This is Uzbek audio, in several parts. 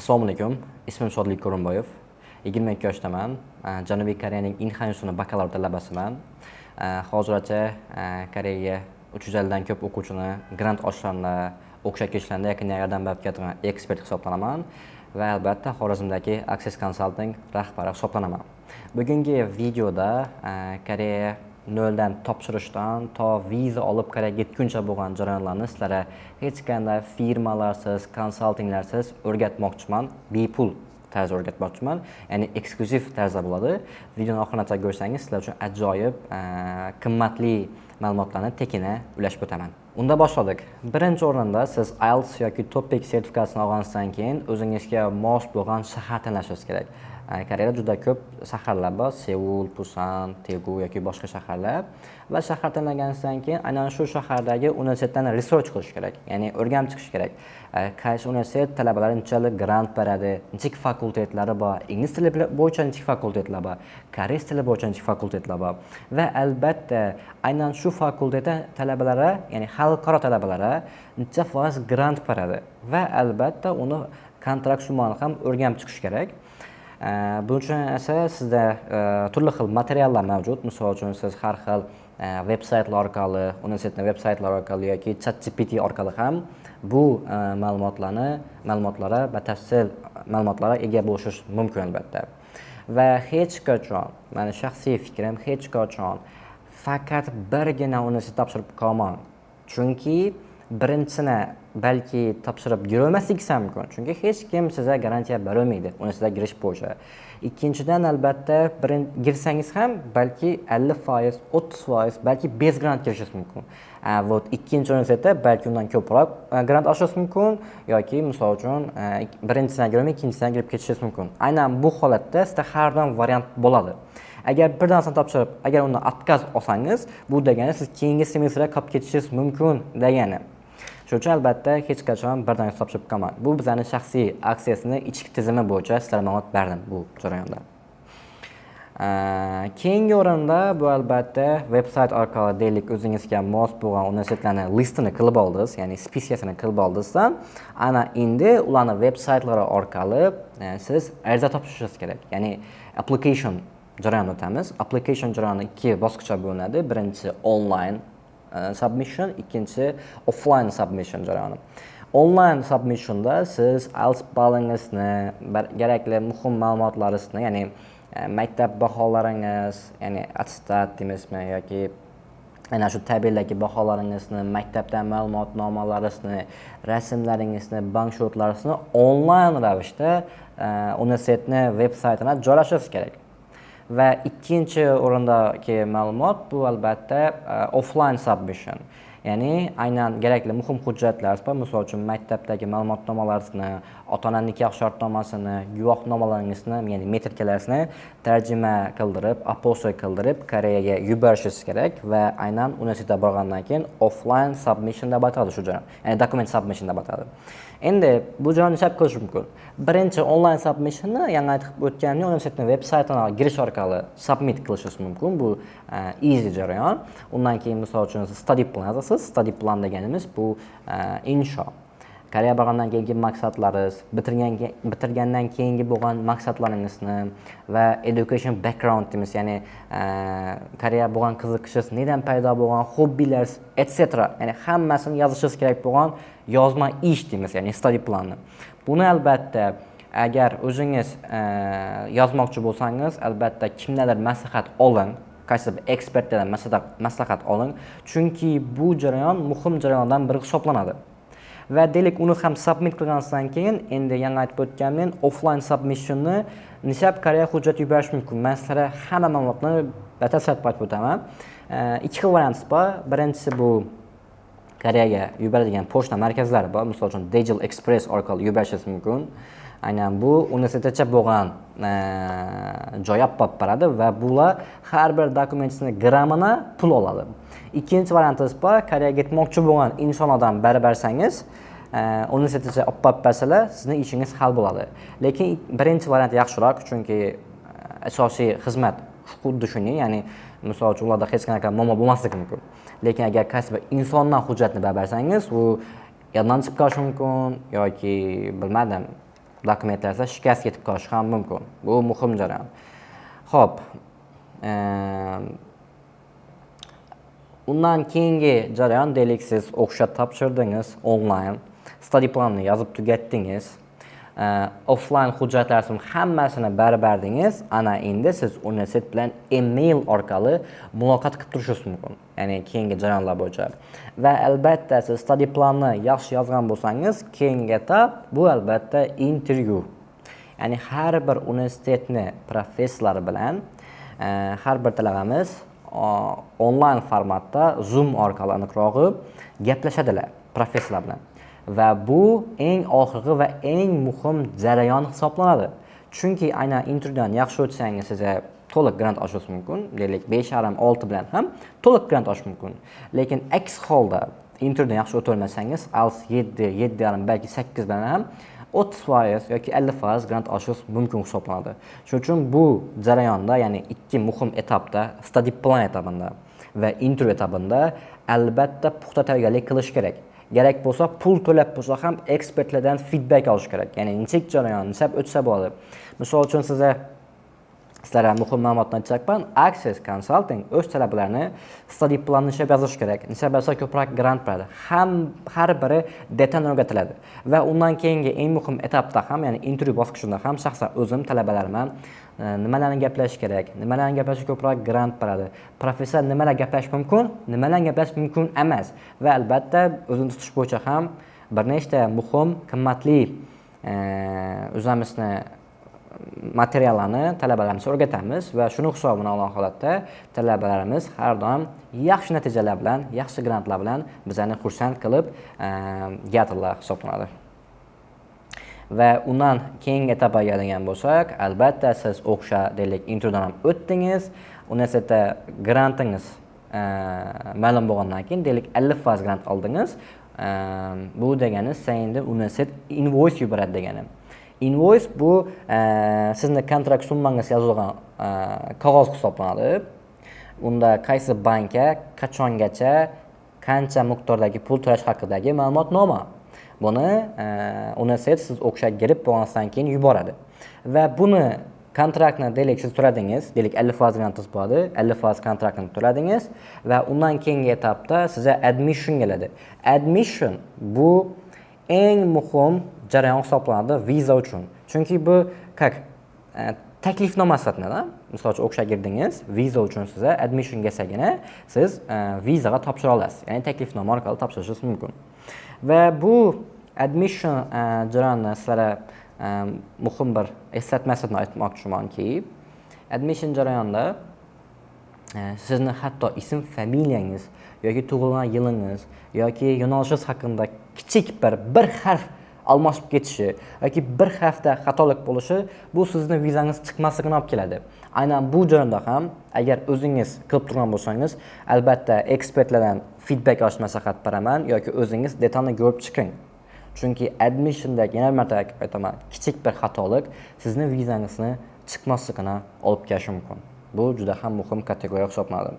Assalomu alaykum. Ismim Shodlik Ko'rinboyev. 22 yoshdaman. Janubiy Koreyaning Inha institutini bakalavr talabasiman. Hozirgacha Koreyaga 350 dan ko'p o'quvchini grant olishlarida, o'qishga kirishlarida yaqindan yordam berib keladigan ekspert hisoblanaman va albatta Xorazmdagi Access Consulting rahbari hisoblanaman. Bugungi videoda Koreya noldan topshirishdan to viza olib Koreyaga yetguncha bo'lgan jarayonlarni sizlarga hech qanday firmalarsiz, konsaltinglarsiz o'rgatmoqchiman, bepul tarzda o'rgatmoqchiman, ya'ni eksklyuziv tarzda bo'ladi. Videoni oxirigacha ko'rsangiz, sizlar uchun ajoyib, qimmatli ma'lumotlarni tekina ulashib o'taman. Unda boshladik. Birinchi o'rinda siz IELTS yoki TOPIK sertifikatini olganingizdan keyin o'zingizga mos bo'lgan shahar tanlashingiz kerak. Koreyada juda ko'p shaharlar bor: Seul, Pusan, Tegu yoki boshqa shaharlar. Va shahar tanlaganingizdan keyin aynan shu shahardagi universitetdan research qilish kerak, ya'ni o'rganib chiqish kerak. Qaysi universitet talabalarga nechalik grant beradi, nechik fakultetlari bor, ingliz tili bo'yicha nechik fakultetlar bor, koreys tili bo'yicha nechik fakultetlar bor va albatta aynan shu fakultetda talabalara, ya'ni xalqaro talabalara necha foiz grant beradi va albatta uni kontrakt summani ham o'rganib chiqish kerak. Buning uchun esa sizda turli xil materiallar mavjud. Misol uchun, siz har xil veb saytlar orqali, universitetning veb saytlari orqali yoki ChatGPT orqali ham bu ma'lumotlarga batafsil ma'lumotlarga ega bo'lishingiz mumkin albatta. Va hech qachon, mani shaxsiy fikrim, hech qachon faqat birgina universitet topshirib qolmang. Chunki birinchisini balki topshirib girolmasligingiz ham mumkin, chunki hech kim sizga garantiya berolmaydi universitetga kirish bo'yicha. Ikkinchidan, albatta girsangiz ham balki 50%, 30%, balki без grant kirishingiz mumkin. Вот ikkinchi universitetda balki undan ko'proq grant olishingiz mumkin yoki, misol uchun, birinchisidan girolmay, ikkinchisidan kirib ketishingiz mumkin. Aynan bu holatda sizda har doim variant bo'ladi. Agar bir danasini topshirib, agar undan отказ olsangiz, bu degani siz keyingi semestrga qolib ketishingiz mumkin degani. Shuning uchun albatta hech qachon bir danasini topshirib qolmang. Bu bizani shaxsiy aksiyasini ichki tizimi bo'yicha sizlarga ma'lumot berdim bu jarayonda. Keyingi o'rinda bu albatta veb sayt orqali, deylik, o'zingizga mos bo'lgan universitetlarni listini qilib oldingiz, ya'ni списка sini qilib oldingizdan, ana endi ularni veb saytlari orqali siz ariza topshirishingiz kerak, ya'ni application jarayonini o'tamiz. Application jarayoni ikki bosqichga bo'linadi: birinchisi online submission, ikkinchisi offline submission jarayoni. Online submissionda siz IELTS ballingizni, kerakli muhim ma'lumotlaringizni, ya'ni maktab baholaringiz, ya'ni attestat deymizmi yoki ana shu tabeldagi baholaringizni, maktabdan ma'lumotnomalaringizni, rasmlaringizni, bank счёт laringizni onlayn ravishda universitetni veb saytına joylashingiz kerak. Va ikkinchi o'rindagi ma'lumot bu albatta offline submission, ya'ni aynan kerakli muhim hujjatlar bor, misol uchun, maktabdagi ma'lumotnomalarni, ota ona nikoh shartnomasini, guvohnomalaringizni, ya'ni metrikalaringizni tarjima qildirib, apostille qildirib, Koreyaga yuborishingiz kerak. Va aynan universitetga borgandan keyin offline submission deb ataladi shu jarayon, ya'ni document submission deb ataladi. Endi bu jarayonni nima qilish mumkin? Birinchi onlayn submissionni, yangi aytib o'tganimdek, universitetning veb saytiga girish orqali submit qilishingiz mumkin. Bu easy jarayon. Undan keyin, misol uchun, siz study plan yozasiz. Study plan deganimiz bu insho, Koreyaga borgandan keyingi maqsadlaringiz, bitirgandan keyingi bo'lgan maqsadlaringizni va education background deymiz, ya'ni Koreyaga bo'lgan qiziqishingiz nedan paydo bo'lgan, hobbilar, etc., ya'ni hammasini yozishingiz kerak bo'lgan yozma ish deymiz, ya'ni study planni. Buni albatta agar o'zingiz yozmoqchi bo'lsangiz, albatta kimdandir maslahat oling, qaysi bir ekspertlardan maslahat oling, chunki bu jarayon muhim jarayonlardan biri hisoblanadi. Va deylik, uni ham submit qilgandan keyin, endi yangi aytib o'tganimdek, offline submissionni nishab Koreya hujjat yuborish mumkin. Man sizlarga hamma ma'lumotni batafsil aytib o'taman. Ikki xil variant bor. Birinchisi bu Koreyaga yuboradigan pochta markazlari bor, misol uchun, Daejil Express orqali yuborishingiz mumkin. Aynan bu universitetgacha bo'lgan joy olib borib boradi va bular har bir dokumentisini grammini pul oladi. Ikkinchi variantingiz bor: Koreyaga ketmoqchi bo'lgan insonlardan bari bersangiz, universitetgacha olib borib bersalar, sizni ishingiz hal bo'ladi. Lekin birinchi variant yaxshiroq, chunki asosiy xizmat xuddi shunday, ya'ni misol uchun, ularda hech qanaqa muammo bo'lmasligi mumkin. Lekin agar qaysi bir insondan hujjatni bersangiz, u yoddan chiqib qolishi mumkin yoki bilmadim. Dokumentlarda shikast yetib qolishi ham mumkin. Bu muhim jarayon. Xo'p, undan keyingi jarayon, deylik, siz o'qishga topshirdingiz onlayn, study planni yozib tugatdingiz, offline hujjatlarni hammasini berdingiz, ana endi siz universitet bilan email orqali muloqot qilib turishingiz mumkin. Ya'ni keyingi jarayonlar bo'yicha. Va albatta siz study planni yaxshi yozgan bo'lsangiz, keyingi etap bu albatta intervyu. Ya'ni har bir universitetni professorlari bilan har bir talabamiz onlayn formatda, Zoom orqali aniqrog'i, gaplashadilar professorlar bilan. Va bu eng oxirgi va eng muhim jarayon hisoblanadi. Chunki aynan intervyudan yaxshi o'tsangiz, sizga to'liq grant olishingiz mumkin. Deylik, 5,5, 6 bilan ham to'liq grant olish mumkin. Lekin aks holda intervyudan yaxshi o'tolmasangiz, IELTS 7, 7,5, balki 8 bilan ham 30% yoki 50% grant olishingiz mumkin hisoblanadi. Shuning uchun bu jarayonda, ya'ni ikki muhim etapda, study plan etapida va intervyu etapida albatta puxta tayyorgarlik qilish kerak. Kerak bo'lsa, pul to'lab bo'lsa ham ekspertlardan feedback olish kerak. Ya'ni nechik jarayon, nechab o'tsa bo'ladi. Misol uchun, sizlarga muhim ma'lumotni aytmoqchiman. Access Consulting o'z talabalarini study planni ishlab yozish kerak. Nechab yozsa ko'proq grant beradi. Ham har biri detal o'rgatiladi. Va undan keyingi eng muhim etapda ham, ya'ni intervyu bosqichida ham shaxsan o'zim talabalarim ham nimalarni gaplashish kerak, nimalarni gaplashish ko'proq grant beradi, professor nimalar gaplashish mumkin, nimalarni gaplashish mumkin emas va albatta o'zini tutish bo'yicha ham bir nechta muhim, qimmatli o'zimizni materiallarni talabalarimizga o'rgatamiz va shuni hisobini olgan holatda talabalarimiz har doim yaxshi natijalar bilan, yaxshi grantlar bilan bizlarni xursand qilib keladilar hisoblanadi. Va undan keyingi etapga keladigan bo'lsak, albatta siz o'qishga, deylik, intervyudan ham o'tdingiz, universitetda grantingiz ma'lum bo'lgandan keyin, deylik, 50% grant oldingiz. Bu degani siz endi universitet invoice yuboradi degani. Invoice bu sizni kontrakt summangiz yozilgan qog'oz hisoblanadi. Unda qaysi bankka, qachongacha, qancha miqdordagi pul to'lash haqidagi ma'lumotnoma. Buni universitet siz o'qishga kirib bo'lgandan keyin yuboradi. Va buni kontraktni, deylik, siz to'ladingiz, deylik, 50% grantingiz bo'ladi, 50% kontraktni to'ladingiz va undan keyingi etapda sizga admission keladi. Admission bu eng muhim jarayon hisoblanadi viza uchun. Chunki bu как taklifnoma sifatida, misol uchun, o'qishga kirdingiz, viza uchun sizga admission kelsagina siz vizaga topshira olasiz. Ya'ni taklifnoma orqali topshirishingiz mumkin. Va bu admission jarayonini sizlarga muhim bir eslatma sifatida aytmoqchimanki, admission jarayonida sizni hatto ism familiyangiz yoki tug'ilgan yilingiz yoki yo'nalishingiz haqida kichik bir harf almashib ketishi yoki bir harfda xatolik bo'lishi bu sizni vizangiz chiqmasligini olib keladi. Aynan bu jarayonda ham agar o'zingiz qilib turgan bo'lsangiz, albatta ekspertlardan feedback olish maslahat beraman yoki o'zingiz detalni ko'rib chiqing. Chunki admissiondagi, yana bir marta aytaman, kichik bir xatolik sizni vizangizni chiqmasligini olib kelishi mumkin. Bu juda ham muhim kategoriya hisoblanadi.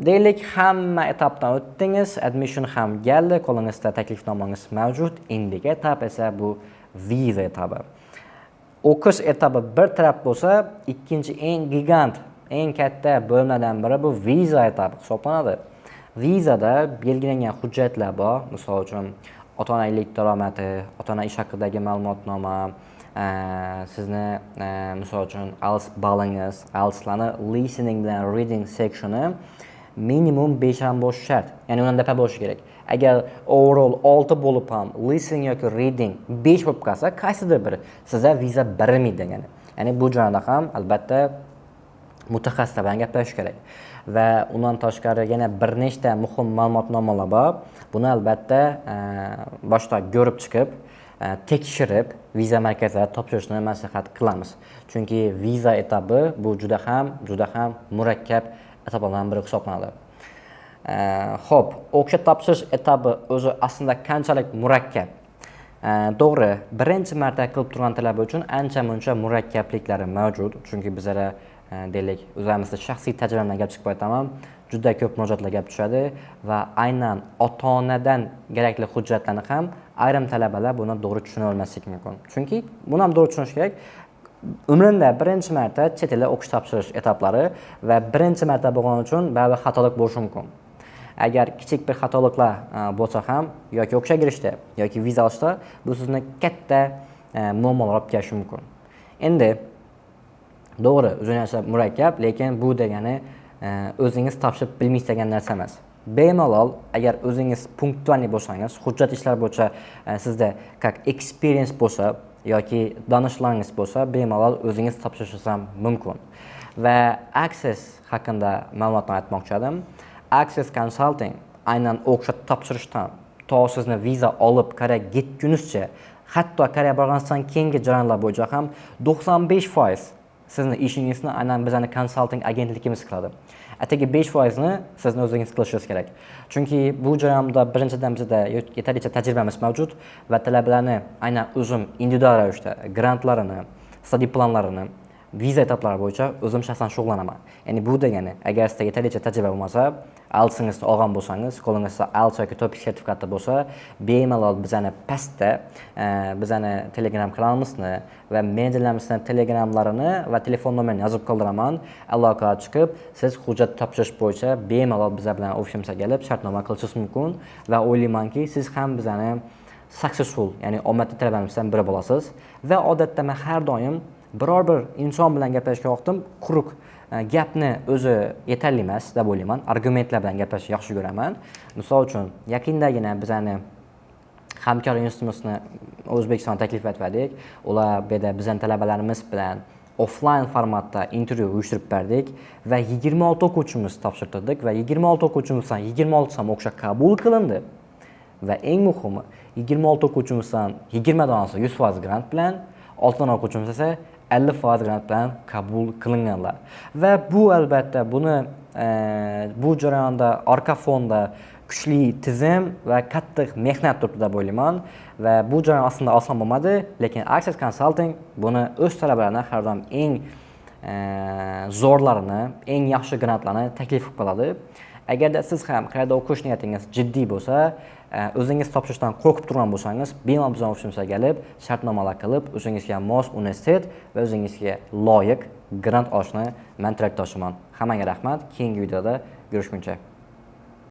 Deylik, hamma etapdan o'tdingiz, admission ham keldi, qo'lingizda taklifnomangiz mavjud. Endigi etap esa bu viza etapi. O'qish etapi bir taraf bo'lsa, ikkinchi eng gigant, eng katta bo'limlardan biri bu viza etapi hisoblanadi. Vizada belgilangan hujjatlar bor, misol uchun, ota ona daromadi, ota ona ish haqidagi ma'lumotnoma, sizni misol uchun IELTS ballingiz, IELTSlarni listening bilan reading sectioni minimum 5 ham bo'lishi shart. Ya'ni undan tepa bo'lishi kerak. Agar overall 6 bo'lib ham listening yoki reading 5 bo'lib qolsa, qaysidir biri sizga viza berilmaydi degani. Ya'ni bu jarayonda ham albatta mutaxassislar bilan gaplashish kerak. Va undan tashqari yana bir nechta muhim ma'lumotnomalar bor. Buni albatta boshda ko'rib chiqib, tekshirib viza markazlariga topshirishni maslahat qilamiz. Chunki viza etapi bu juda ham murakkab etaplardan biri hisoblanadi. Xo'p, o'qishga topshirish etapi o'zi aslida qanchalik murakkab? To'g'ri, birinchi marta qilib turgan talaba uchun ancha muncha murakkabliklari mavjud. Chunki bizlara Deylik, o'zimizni shaxsiy tajribamdan gap chiqib aytaman, juda ko'p murojaatlar kelib tushadi va aynan ota onadan kerakli hujjatlarni ham ayrim talabalar buni to'g'ri tushuna olmasligi mumkin. Chunki buni ham to'g'ri tushunish kerak, umrimda birinchi marta chet elda o'qish topshirish etaplari va birinchi marta bo'lgani uchun baribir xatolik bo'lishi mumkin. Agar kichik bir xatoliklar bo'lsa ham, yoki o'qishga kirishda, yoki viza olishda, bu sizni katta muammolar olib kelishi mumkin. Endi to'g'ri, uzun narsa murakkab, lekin bu degani o'zingiz topshirib bilmaysiz degan narsa emas. Bemalol, agar o'zingiz пунктуальный bo'lsangiz, hujjat ishlar bo'yicha sizda как experience bo'lsa yoki donishlaringiz bo'lsa, bemalol o'zingiz topshirishingiz ham mumkin. Va Access haqida ma'lumotni aytmoqchi edim. Access Consulting aynan o'qishga topshirishdan to sizni viza olib Koreyaga ketgunizcha, hatto Koreyaga borgandan keyingi jarayonlar bo'yicha ham 95% sizni ishingizni aynan bizani konsalting agentligimiz qiladi. Atigi 5%ni sizni o'zingiz qilishingiz kerak. Chunki bu jarayonda birinchidan bizda yetarlicha tajribamiz mavjud va talabalarni aynan o'zim individual ravishda grantlarini, study planlarini, viza etaplari bo'yicha o'zim shaxsan shug'ullanaman. Ya'ni bu degani, agar sizda yetarlicha tajriba bo'lmasa, IELTSingizni olgan bo'lsangiz, qo'lingizda IELTS yoki TOEFL sertifikati bo'lsa, bemalol bizani pastda bizani Telegram kanalimizni va menejerlarimizni Telegramlarini va telefon nomerini yozib qoldiraman. Aloqaga chiqib, siz hujjat topshirish bo'yicha bemalol bizlar bilan ofisimizga kelib shartnoma qilishingiz mumkin va o'ylaymanki, siz ham bizani successful, ya'ni omadli talabalarimizdan biri bo'lasiz. Va odatda men har doim biror bir inson bilan gaplashgan vaqtim quruq gapni o'zi yetarli emas deb o'ylayman. Argumentlar bilan gaplashishni yaxshi ko'raman. Misol uchun, yaqindagina bizani hamkor institutimizni O'zbekistonga taklif etgandik. Ular bu yerda bizani talabalarimiz bilan offline formatda intervyu uyushtirib berdik va 26 o'quvchimiz topshirtirdik va 26 o'quvchimizdan 26 ham o'qishga qabul qilindi. Va eng muhimi, 26 o'quvchimizdan 20 donasi 100% grant bilan, 6 dona o'quvchimiz esa 50% grant bilan qabul qilinganlar. Va bu albatta buni bu jarayonda orqa fonda kuchli tizim va qattiq mehnat turibdi deb o'ylayman va bu jarayon aslida oson bo'lmadi, lekin Access Consulting buni o'z talabalarini har doim eng zo'rlarini, eng yaxshi grantlarni taklif qilib qoladi. Agarda siz ham qayerda o'qish niyatingiz jiddiy bo'lsa, o'zingiz topshirishdan qo'rqib turgan bo'lsangiz, bemalol bizning ofisimizga kelib, shartnomalar qilib, o'zingizga mos universitet va o'zingizga loyiq grant olishni men tilakdoshiman. Hammaga rahmat. Keyingi videoda ko'rishguncha.